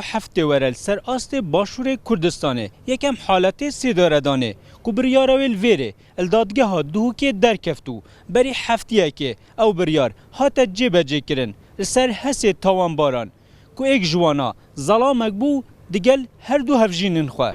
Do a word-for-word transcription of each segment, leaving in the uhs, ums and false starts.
Heftê were li ser astê Başûrê Kurdistanê yekem haletê sêdaredanê ku biryara wê li vêrê li dadgeha Duhokê derkeft û berî heftiyekê ew biryar hate cêbecêkirin li ser hesê tawanbaran ku êk ji wana zelamek bû digel her du hevjînin xwe.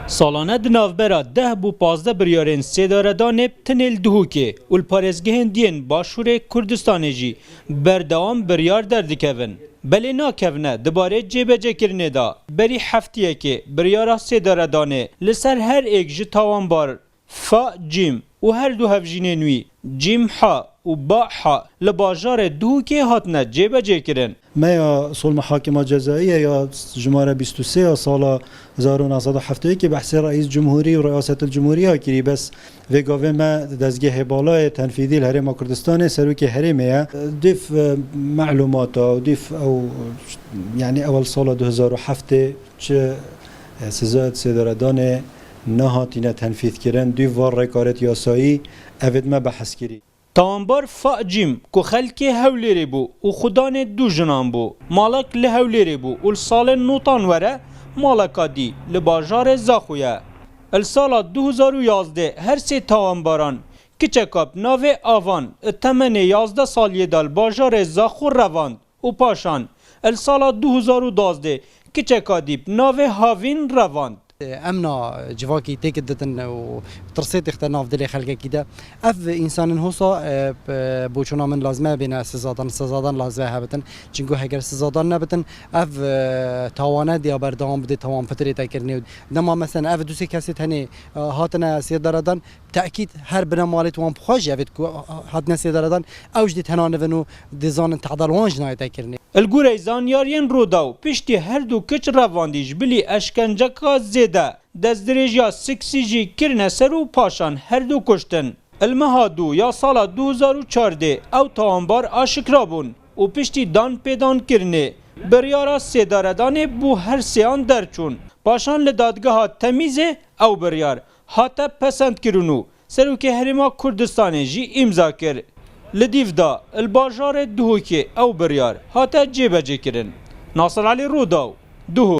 Salane di navbera deh bû pazdeh biryarên sêdaredanê bi tinê li Duhokê û li parêzgehên diyên Başûrê Kurdistanê jî berdewam biryar derdikevin. Belê nakevine di barê cêbecêkirinê de. Berî heftiyekê biryara sêdaredanê li ser her êk ji tawanbar Fa Cîm û her du hevjînên wî Cîm Ha û Ba Ha li bajarê Duhokê hatine cêbecêkirin. Me ya Sol Mihakima Cezaiye ya jimare bîst û sê ya sala hezar û neh sed û heftê û yekê behsê Reîs Cumhurî û Riyasetil Cumhuriya kirî, bes vê gavê me dezgehê balayê tenfîdî li Herêma Kurdistanê serokê herêmê ye. Dîf, e, melûmata û dîf ew, yanî ewel sala du hezar û heftê çi, e, siza sêdaredanê nehatîne tenfîzkirin, dîf va rêkaret yasayî evêt me behs kirî. Tawanbar Fa Cîm ku xelkê Hewlêrê bû û xudanê du jinan bû, malek li Hewlêrê bû û li salên notan were maleka dî li bajarê Zaxo ye. Li sala du hezar û yazdeh her sê tawanbaran kiçeka bi navê Avan di temenê yazdeh saliyê de li bajarê Zaxo revand û paşan li sala du hezar û duwazdeh kiçeka dî bi navê Havîn revand. Emna civakî têk ditin û tirsê têxte nav dilê xelkekî de. Ev însanên hosa, e, p-, boçûna min lazim e bêne sizadan, sizadan lazim e hebitin. Çinku heger sizadan nebitin, ev, e, tawane diya berdewam bidê, tawan pitirê te kirinê. Dema mesela ev du sê kesê tenê, e, hatine sêdaredan, tekîd her binemalê wan bi xwe jî evêt ku hatine sêdaredan, ew jî dê tena nivin û dizanin tehdal wan jî nayê te kirinê. Li gorî zanyariyên Rûdaw, piştî her du kiç revandî ji bilî eşkenceka zêde, destdirêjiya siksî jî kirine ser û paşan her du kuştin. Li meha du ya sala du hezar û çardeh ew tawanbar aşikra bûn û piştî dan pêdan kirinê biryara sêdaredanê bo her sêyan derçûn. Paşan li dadgeha temîzê ew biryar hate pesendkirin û Serokê Herêma Kurdistanê jî îmza kir. Li dîv de li bajarê Duhokê ew biryar hate cêbecêkirin. Nasir Elî Rûdaw, Duhok.